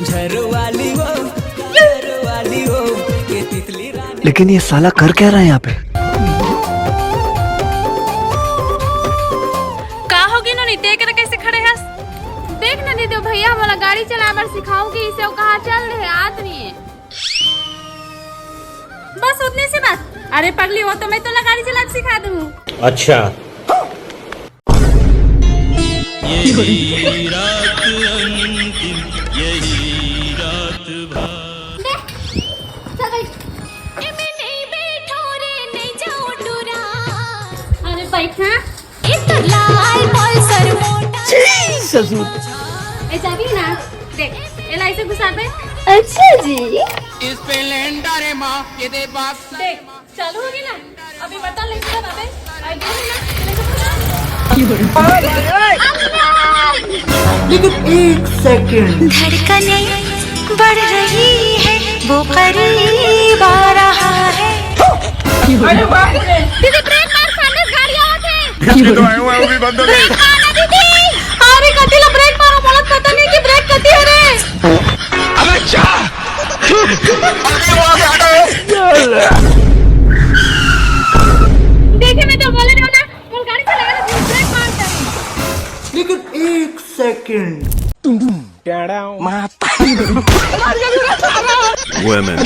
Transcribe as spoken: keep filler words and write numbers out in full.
झरवाली वो, झरवाली वो, के तितली रानी। लेकिन ये साला कर क्या रहा है यहाँ पे? का होगे नोनी, ते करा कैसे खड़े हस? देख ना दीदी, भैया मोला गाड़ी चलाए बर सिखाऊंगी, इसे वो कहा चल रहे आत नहीं है। बस उतने से बात। अरे पगली, वो तो मैं तोला गाड़ी चलाना सिखा दूँ। अच्छा। यही रात अंतिम, यही रात भर। चल बैठ। एमे नहीं बैठो रे, नहीं जाओ डोरा। अरे बैठ ना। ये तो लाल पल्सर मोटर। ससुर। ए चाबी ना। देख, एला ऐसे घुसा दे। अच्छा जी। स्प्लेंडर है माँ, ये दे बस। देख, चालू हो गई ना। अभी बटन लेके दबा दे। आई गेम है ना। लेकिन एक सेकंड। धड़कनें बढ़ रही है, वो करीब आ रहा है। दीदी ब्रेक मार, सामने से गाड़ी आवत है। इसके तो आए हुए हैं, वो भी बंद हो गए। ब्रेक मार ना दीदी। अरे कति ला ब्रेक मारो, मोला पता नहीं कि ब्रेक कति है रे। अबे जा। अरे वो आगे हटो। देखे मैं तो बोले रहा ना, कौन गाड़ी चलाएगा तो ब्रेक मारता है। लेकिन एक सेकंड। Women.